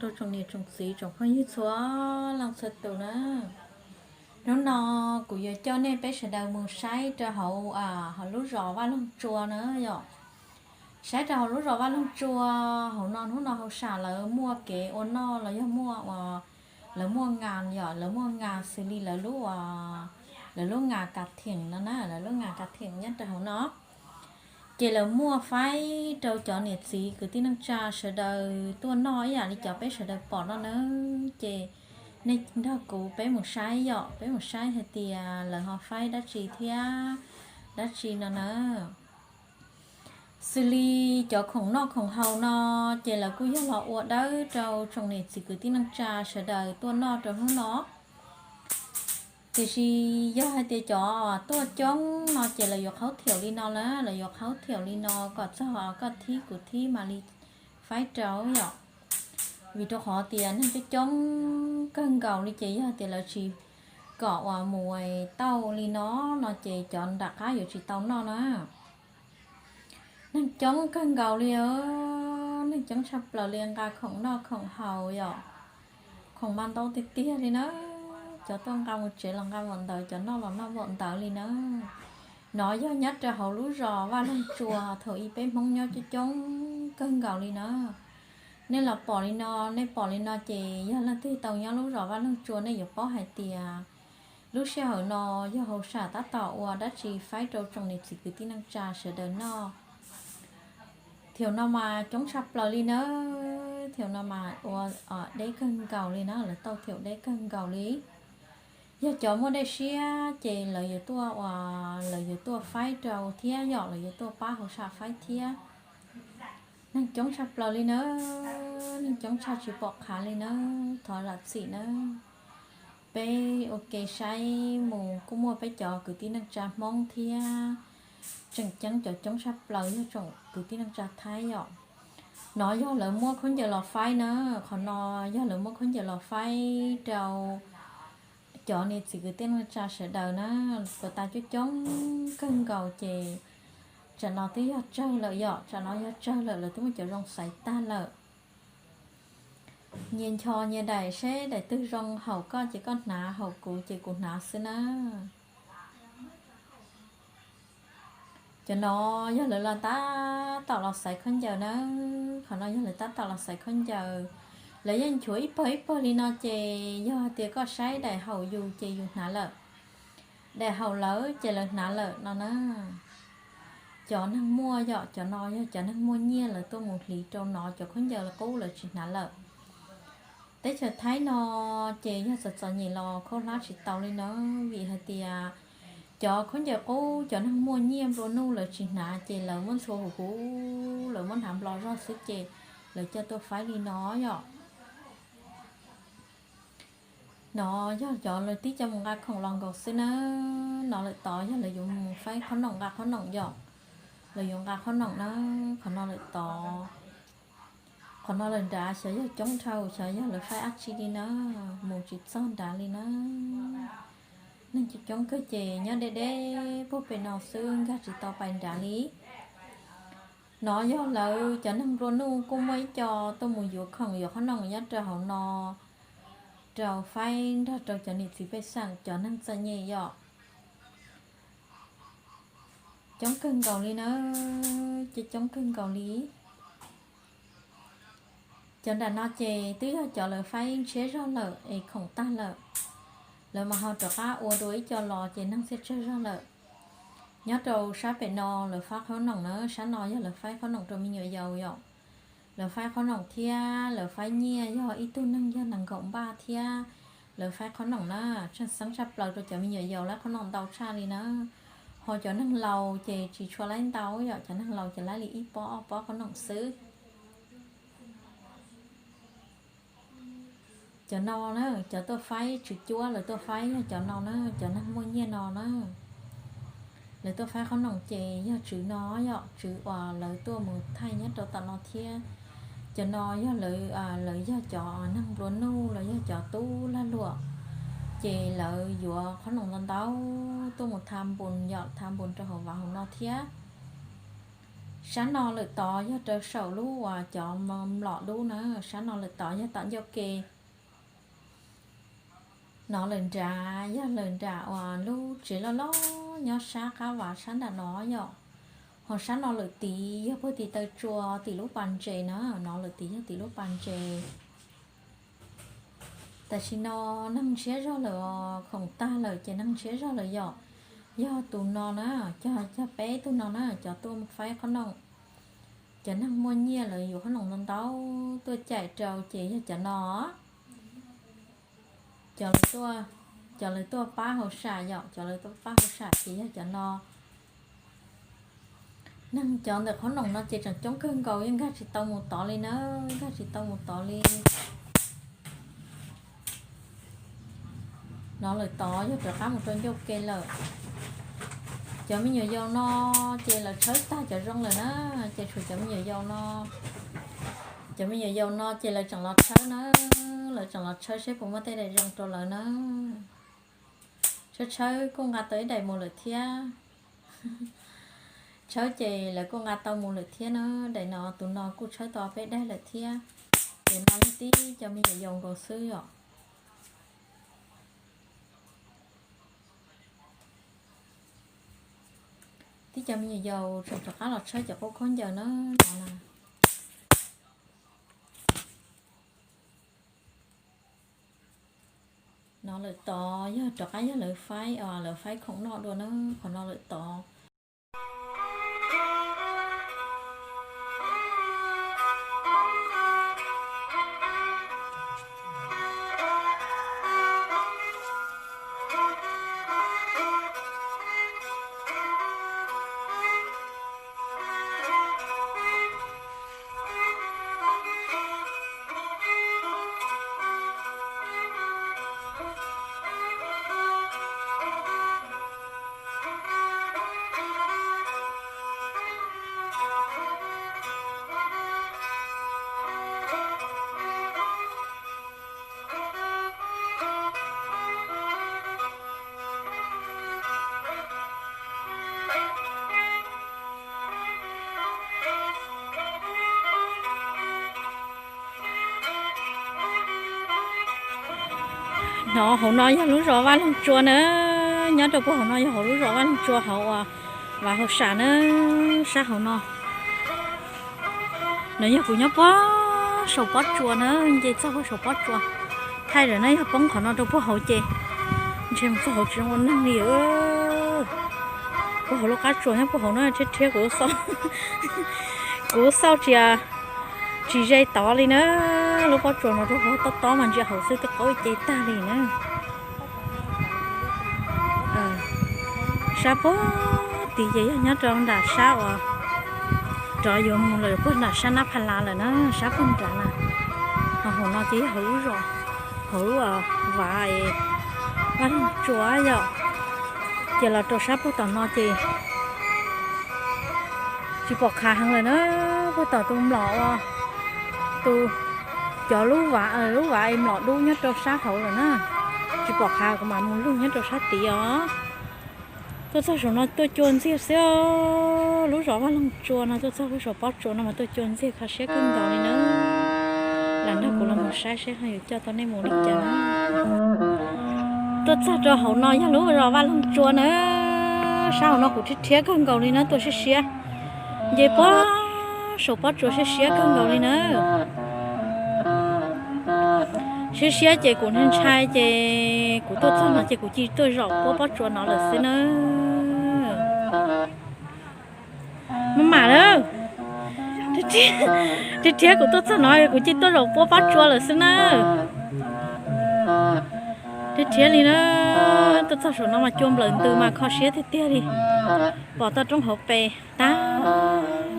Rau tsoom niam tsoom txiv tsoom phooj ywg txhua leej txhua tus na. Hnub no kuv yuav coj nej peb sawv daws mus saib rau hauv, hauv lub zos Vaj Loog Tsua na yom. Saib rau hauv lub zos Vaj Loog Tsua, hauv no hnub no hauv sam lawv muaj kev ua noj los yog muaj ua, lawv muaj nas yom, lawv muaj nas xws li lawv lub ua, lawv lub nas kas theem no na, lawv lub nas kas theem nyob rau hauv no. Ces lawv muaj faib rau cov niam txiv kwv tij neej tsa sawv daws tuaj noj ib yam li cov peb sawv daws pom no na. Ces nej nrog kuv peb mus saib yom, peb mus saib hais tias lawv ho faib dab tsi thiab dab tsi no na. Xws li cov khoom noj khoom haus no, ces lawv kuj yog los ua dawb rau tsoom niam txiv kwv tij neej tsa sawv daws tuaj noj rau hnub no. Tiam sis yog hais tias cov tuaj coob no ces lawv yuav qhaub thiaum li no na, lawv yuav qhaub thiaum li no kom txog koj thib kuv thib mam li faib rau yom. Vim rau qhov tias neeg coob coob kawg nkaus li ces yog tias lawv tsis kom uas mus tau li no, no ces cov nram qab yuav tsis tau noj na. Neeg coob kawg nkaus li, neeg coob tshaj plaws li, nqa khoom noj khoom haus yom, khoom mas ntau tiag tiag li na. Cov tuaj nqa mus tsev los nqa npaum ntawd, cov noj los noj npaum ntawd li na. No yog nyob rau hauv lub zos Vaj Loog Tsua thaum ub peb Hmoob nyob coob coob kawg nkaus li na. Nej los pom li no, nej pom li no ces yog leej twg tau nyob lub zos Vaj Loog Tsua nej yuav paub hais tias lub sij hawm no yog hauv sam tab tom ua dab tsi faib rau tsoom niam txiv kwv tij neej tsa sawv daws noj. Thaum no mas coob tshaj plaws li na, thaum no mas ua deb kawg nkaus li na, lawv tau thaum deb kawg nkaus li. Yog cov muaj dej siab ces lawv yuav tuaj ua, lawv yuav tuaj faib rau thiab yom, lawv yuav tuaj pab hauv sam faib thiab. Neeg coob tshaj plaws li na, neeg coob tshaj tsis pom qab li na, thov zam txim na. Peb ua ke saib mus kuj muaj peb cov kwv tij neej tsa Hmoob thiab, tseem ceeb cov coob tshaj plaws yog tsoom kwv tij neej tsa Thaib yom. No yog lawv muab khaub ncaws los faib na, qhov no yog lawv muab khaub ncaws los faib rau cov niam txiv kwv tij neej tsa sawv daws na, puas tas coob coob kawg nkaus ces tsam no twb yog tsawg lawm yom, tsam no yog tsawg lawm, lawv twb muab cov zoo xaiv tag lawm. Nyias ncho nyias daim seb daim twg zoo haum koj ces koj hnav, haum kuv ces kuv hnav xwb na. Cov no yog lawv los tab tom los xaiv khaub ncaws na, qhov no yog lawv tab tom los xaiv khaub ncaws. Lawv yeej nchuav ib pawg ib pawg li no ces yog hais tias koj saib daim haum yus ces yus hnav lawm, daim haum lawv ces lawv hnav lawm no na. Cov neeg muaj yom, cov no yog cov neeg muaj nyiaj lawv tuaj mus hliv rau no, cov khaub ncaws qub lawv tsis hnav lawm. Teb chaws Thaib no ces yog txom txom nyem los khaub hlab tsis tau li na, vim hais tias cov khaub ncaws qub cov neeg muaj nyiaj nplua nuj lawv tsis hnav ces lawv muab ntxhua huv huv, lawv muab hnav nplos zog xwb ces lawv coj tuaj faib li no yom. No yog cov lawv tib co mus nqa khoom los nkaus xwb na. No lawm tod yog lawv yuav mus faib qhob noom nqa qhob noom yom, lawv yuav nqa qhob noom na. Qhov no lawm tod, qhov no lawm nrad xyov yog coob dhau, xyov yog lawv faib dab tsi li na, mus tsis txog nrad li na. Neeg coob coob kawg ces nyob deb deb puag pem no xwb, nkag tsis tau pais nrad li. No yog lawv cov neeg nplua nuj kuj muaj ib co tuaj mus yuav khoom yuav qhob noom nyob rau hauv no rau faib nrog rau cov niam txiv pej xeem cov neeg txom nyem yom. Coob kawg nkaus li na, coob coob kawg nkaus li. Cov nram no ces twb yog cov lawv faib ntshiab zog lawm es khoom tag lawm, lawv mas ho rov qab ua dua ib co los ces neeg thiaj tsawg zog lawm. Nyob rau sab pem no lawv faib qhob noom na, sab no yog lawv faib qhob noom rau me nyuam yaus yom. Lawv faib qhob noom thiab lawv faib nyiaj, yog ib tug neeg yog nees nkaum npaj thiab lawv faib qhob noom na. Tseem xeeb tshaj plaws rau cov me nyuam yaus laib qhob noom ntau tshaj li na. Ho cov neeg laus ces tsis tshua laib ntau yom, cov neeg laus ces laib li ib pob ob pob qhob noom xwb. Cov no na, cov tuaj faib tswv cuab lawv tuaj faib yog cov no na, cov neeg muaj nyiaj no na. Lawv tuaj faib qhob noom ces yog tswv no yom, tswv uas lawv tuaj mus thaij nyob rau tom no thiab. Cov no yog lawv, lawv yog cov neeg nplua nuj los yog cov tub lag luam, ces lawv yuav qhob noom ntau ntau tuaj mus tha npus yom, tha npus rau hauv vav hauv no thiab. Sab no lawm tod yog rau saum lub uas cov mlom dub na, sab no lawm tod yog tom ncauj ke. No lawm nrad yog lawm nram uas lub tsev loj loj nyob sab qab vas sab nram no yom. Ho sab no lawm tid yog puag tim taw tsua tim lub pas ntses na, no lawm tid yog tim lub pas ntses. Tam sim no neeg ntshiab zog lawm os, khoom tag lawm ces neeg ntshiab zog lawm yom. Yog tus no na, cog peb tug no na, cov tuaj faib qhob noom. Cov neeg muaj nyiaj lawv yuav qhob noom ntau ntau tuaj caij rau ces yog cov no. Cov lawv tuaj pab hauv sam yom, cov lawv tuaj pab hauv sam ces yog cov no. Neeg cov ntawm qhob noom no ces tseem coob kawg nkaus, yeej nkag tsis tau mus tod li na, nkag tsis tau mus tod li. No lawm tod yog rov qab mus rau ncauj ke lawm. Cov me nyuam yaus no ces lawv tshawb tag cov zoo lawm na, ces tshuav cov me nyuam yaus no. Cov me nyuam yaus no ces lawv tseem los tshawb na, lawv tseem los tshawb seb puas muaj tej daim zoo rau lawv na. Tshawb tshawb kuj nqa tau ib daim mus lawm thiab. Tshawb ces lawv kuj nqa tau mus lawm thiab na. Daim no tus no kuj tshawb tau peb daim lawm thiab. Ces no yog tib cov me nyuam yaus nkaus xwb yom. Tib cov me nyuam yaus tseem rov qab los tshawb cov qub khaub ncaws na, no na. No lawm tod yog rov qab yog lawv faib, lawv faib khoom noj dua na, qhov no lawm tod. No hauv no yog lub zos Vaj Loog Tsua na, nyob rau puag hauv no yog hauv lub zos Vaj Loog Tsua hauv uas Vaj Hauj Sam na, sab hauv no. No yog kuv nyob puag saum pob tsuas na, nce txog puag saum pob tsuas. Thaij lawm na, yog poob qhov no rau puag hauv ces ntshe mus txog hauv tsis zoo ua neeg li. Puag hauv lub qab tsuas nyob puag hauv no, rhiab rhiab kuv lub xauj, kuv lub xauj tsis, tsis ze tod li na. Lub pob tsuas no rau hauv tob tob mas ntsia hauv xwb twb qaub ib ce tag li na. Sab puag tid ces yog nyob rau nram sab uas rov yuav mus lawm puag nram sab Nab Pha La lawm na, sab puag nrad na. Ho hauv no ces yog hauv lub zos, hauv lub vav es Vaj Loog Tsua yom. Ces los rau sab puag tom no ces tsis pom qhav heev lawm na, puag tom tus mlom uas tus, cov lub vav, lub vav es mlom dub nyob rau sab hauv lawm na. Tsis pom qhav kuv mam mus lug nyob rau sab tid os. Tuaj txog saum no tuaj cua ntxiag xwb, lub zos Vaj Loog Tsua no tuaj txog puag saum pob tsuas no mas tuaj cua ntxiag kho siab kawg nkaus li na. Lam nrog kuv los mus saib seb ho yuav coj tau nej mus li cas na. Tuaj txog rau hauv no yog lub zos Vaj Loog Tsua na, sab hauv no kuv rhiab rhiab kawg nkaus li na, tuaj siab siab, nce puag saum pob tsuas siab siab kawg nkaus li na. Siab siab ces kuv ntshai ntshai ces kuv tuaj txog no ces kuv cia tuaj zaum puab pob tsuas no lawm xwb na. Maj mam lawm, rhiab rhiab kuv tuaj txog no kuv cia tuaj zaum puab pob tsuas lawm xwb na. Rhiab rhiab li na, tuaj txog saum no mas cua nplawm ntws mas kho siab tiag tiag li. Pom toj roob hauv pes tag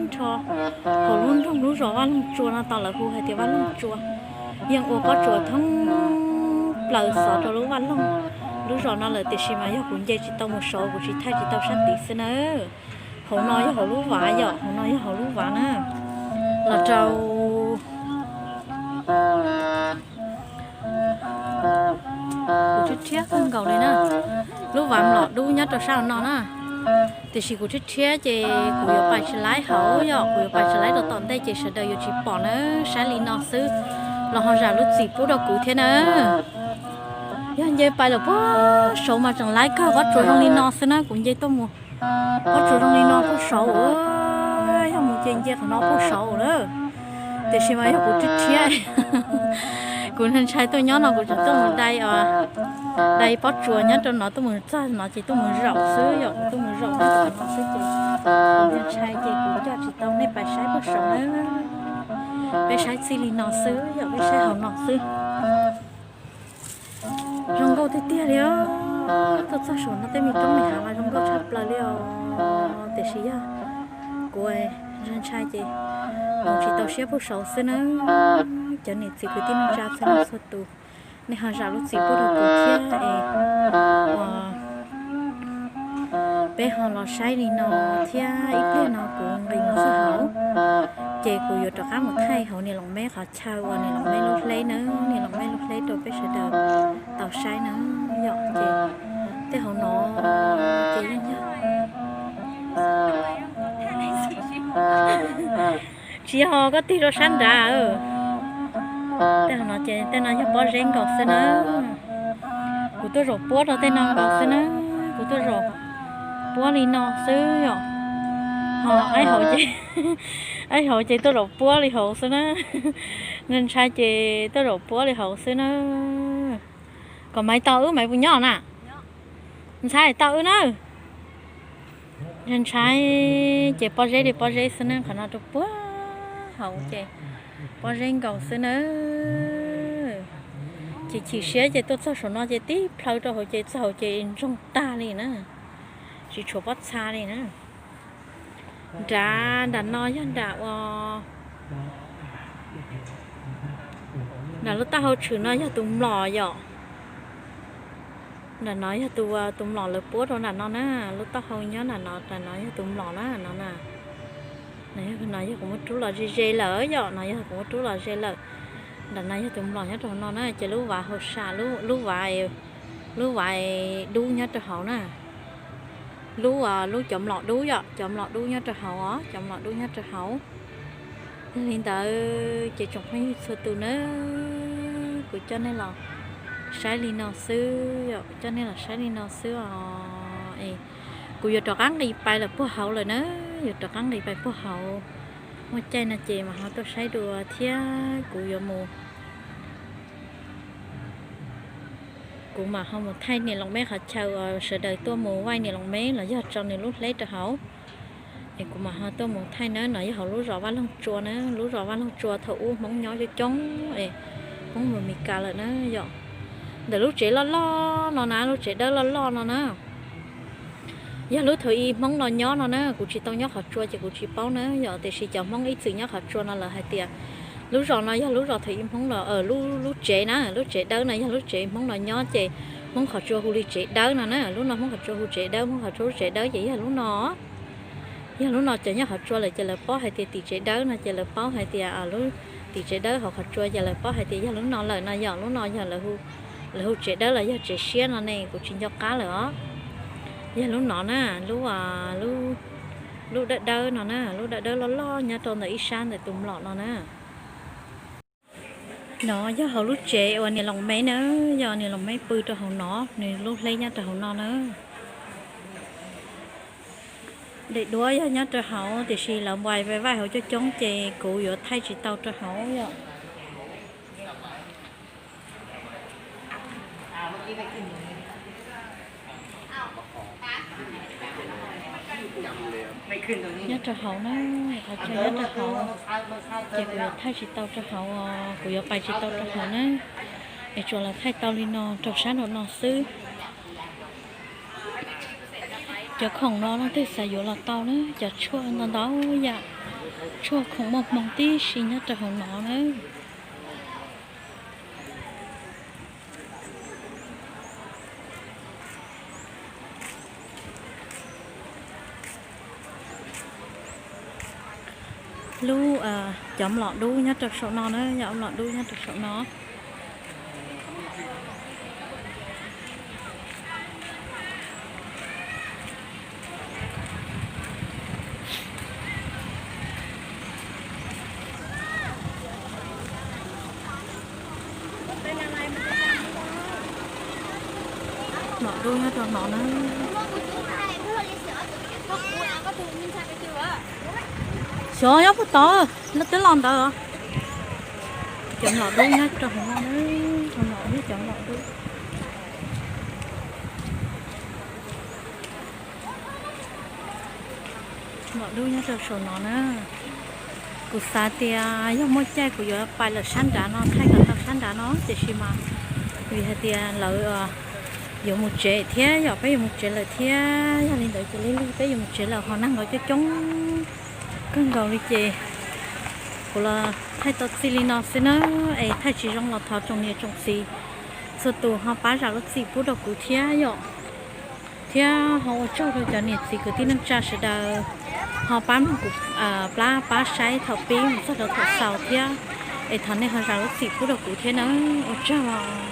nrho. Hauv lub nroog lub zos Vaj Loog Tsua no tos lawv hu hais tias Vaj Loog Tsua, yeej ua pob tsuas thoob plaws xov rau lub Vaj Loog lub zos no lawm, tiam sis mas yog kuv nce tsis tau mus saud kuv tsis thaij tsis tau sab tid xwb na. Hauv no yog hauv lub vav yom, hauv no yog hauv lub vav na. Los rau kuv rhiab rhiab kawg nkaus li na. Lub vav mlom dub nyob rau sab hauv no na. Tiam sis kuv rhiab rhiab ces kuv yuav pais tsis laib hauv yom, kuv yuav pais tsis laib rau tom ntej ces sawv daws yuav tsis pom na, saib li no xwb los ho zam lub txim pub rau kuv thiab na. Yog nce pais lawm puag saud mas tseem laib kawg, pob tsuas zoo li no xwb na, kuv nce tuaj mus pob tsuas zoo li no puag saud, yog mus ces nce qhov no puag saud lawm. Tiam sis mas yog kuv rhiab rhiab, kuv ntshai tuaj nyob no kuv tseem tuaj mus dai, dai pob tsuas nyob rau no tuaj mus txog no ces tuaj mus zaum xwb yom, kuv tuaj mus zaum nyob rau no xwb ces kuv ntshai ces kuv coj tsis tau nej pais saib puag saud na. Peb saib txij li no xwb yom, peb saib hauv no xwb. Zoo nkauj tiag tiag li os. Tuaj txog saum no tej me roob me hav mas zoo nkauj tshaj plaws li os. Tiam sis yog kuv ntshai ntshai ces mus tsis tau siab puag saud xwb na. Cov niam txiv kwv tij neej tsa txhua leej txhua tus, nej ho zam lub txim pub rau kuv thiab es uas peb ho los saib li no thiab ib pliag no kuv nqis mus txog hauv ces kuv yuav rov qab mus thaij hauv niam loos meb qhov chaw uas niam loos meb lub hleb na, niam loos meb lub hleb rau peb sawv daws tau saib na yom. Ces tej hauv no ces yeej yog, tsis yog koj tig rau sab nrad. Tej hauv no ces tej no yog pob zeb nkaus xwb na. Kuv tuaj zaum puab rau tej no nkaus xwb na. Kuv tuaj zaum puab li no xwb yom. Ho aib hauv ces, aib hauv ces tuaj zaum puab li hauv xwb na. Ntshai ces tuaj zaum puab li hauv xwb na. Kom Maiv tau wb, Maiv puas nyob na? Ntshai tau wb na. Ntshai ces pob zeb li pob zeb xwb na, qhov no rau puag hauv ces pob zeb nkaus xwb na. Ces chim siab ces tuaj txog saum no ces tib plhaw rau hauv ces txog hauv ces ntsoog tag li na, tsis tshuav pob txha li na. Nrad nram no yog nram ua, nram lub taub hau tshwm no yog tus mlom yom. Nram no yog tus, tus mlom lawv puab rau nram no na, lub taub hau nyob nram no, nram no yog tus mlom na no na. No yog kuv muab rub los ze ze lawm yom, no yog kuv muab rub los ze lawm. Nram no yog tus mlom nyob rau hauv no na, ces lub vav hauv sam, lub vav, lub vav dub nyob rau hauv na. Lub, lub cov mlom dub yom, cov mlom dub nyob rau hauv os, cov mlom dub nyob rau hauv. Yog li ntawd ces tsoom phooj ywg txhua tus na, kuv coj nej los saib li no xwb yom, kuv coj nej los saib li no xwb os. Es kuv yuav rov qab nqis pais lawm puag hauv lawm na, yuav rov qab nqis pais puag hauv. Muaj caij no ces mam ho tuaj saib dua thiab kuv yuav mus, kuv mam ho mus thaij niam loos meb qhov chaw uas sawv daws tuaj mus vaij niam loos meb los yog tso nws lub hleb rau hauv. Es kuv mam ho tuaj mus thaij na, no yog hauv lub zos Vaj Loog Tsua na, lub zos Vaj Loog Tsua thaum ub Hmoob nyob coob coob es Hmoob mus Mes Kas lawm na yom. Ntawm lub tsev loj loj no na, lub tsev dawb loj loj no na, yog lub thaum ub Hmoob los nyob no na, kuv tsis tau nyob qhov tsua ces kuv tsis paub na yom, tiam sis cov Hmoob ib txwm nyob qhov tsua no lawv hais tias lub zos no yog lub zos thaum ub Hmoob los, lub tsev na, lub tsev dawb no yog lub tsev Hmoob los nyob ces Hmoob qhov tsua hu li tsev dawb no na, lub no Hmoob qhov tsua hu tsev dawb, Hmoob qhov tsua lub tsev dawb ces yog lub no. Yog lub no cov nyob qhov tsua lawm ces lawv paub hais tias tim tsev dawb no ces lawv paub hais tias lub tim tsev dawb hauv qhov tsua ces lawv paub hais tias yog lub no lawm no yom, lub no yog lawv hu tsev dawb los yog tsev siab no ne, kuv tsis nco qab lawm os. Yog lub no na, lub, lub dawb dawb no na, lub dawb dawb loj loj nyob rau ntawm ib sab ntawm tus mlom no na. No yog hauv lub tsev uas niam loos meb na, yog niam loos meb pw rau hauv no, nws lub hleb nyob rau hauv no na. Daim duab yog nyob rau hauv tiam sis lawv npais vaij hauv coob coob ces kuv yuav thaij tsis tau rau hauv yom. Nyob rau hauv na, qhov chaw nyob rau hauv, ces kuv yuav thaij tsis tau rau hauv, kuv yuav pais tsis tau rau hauv na. Es tsuas los thaij tau li no rau sab nraum no xwb. Cov khoom no leej twg xav yuav los tau na, cov tshuaj ntau ntau yam, tshuaj khoom muaj hmoo tib si nyob rau hauv no na. Lub, cov mlom dub nyob rau saum no na, yog mlom dub nyob rau saum no. Mlom dub nyob rau no na. Xyov nyob puag tod, twb los ntawd. Cov mlom dub nyob rau hauv no na, cov mlom dub, cov mlom dub. Mlom dub nyob rau saum no na. Kuv xav tias yog muaj caij kuv yuav pais lawm sab nrad no, thaij kom tau sab nrad no, tiam sis mas vim hais tias lawv yuav mus tsev thiab yom, peb yuav mus tsev lawm thiab, yog li ntawd ces lig lig peb yuav mus tsev lawm, ho neeg los coob coob kawg nkaus li ces kuv los thaij tau txij li no xwb na. Es thaij tsis zoo los thov tsoom niam tsoom txiv txhua tus ho pab zam lub txim pub rau kuv thiab yom. Thiab ho ua tsaug rau cov niam txiv kwv tij neej tsa sawv daws ho pab mloog kuv, pab, pab saib thaum pib mus txog rau thaum xaus thiab. Es thov nej ho zam lub txim pub rau kuv thiab na. Ua tsaug.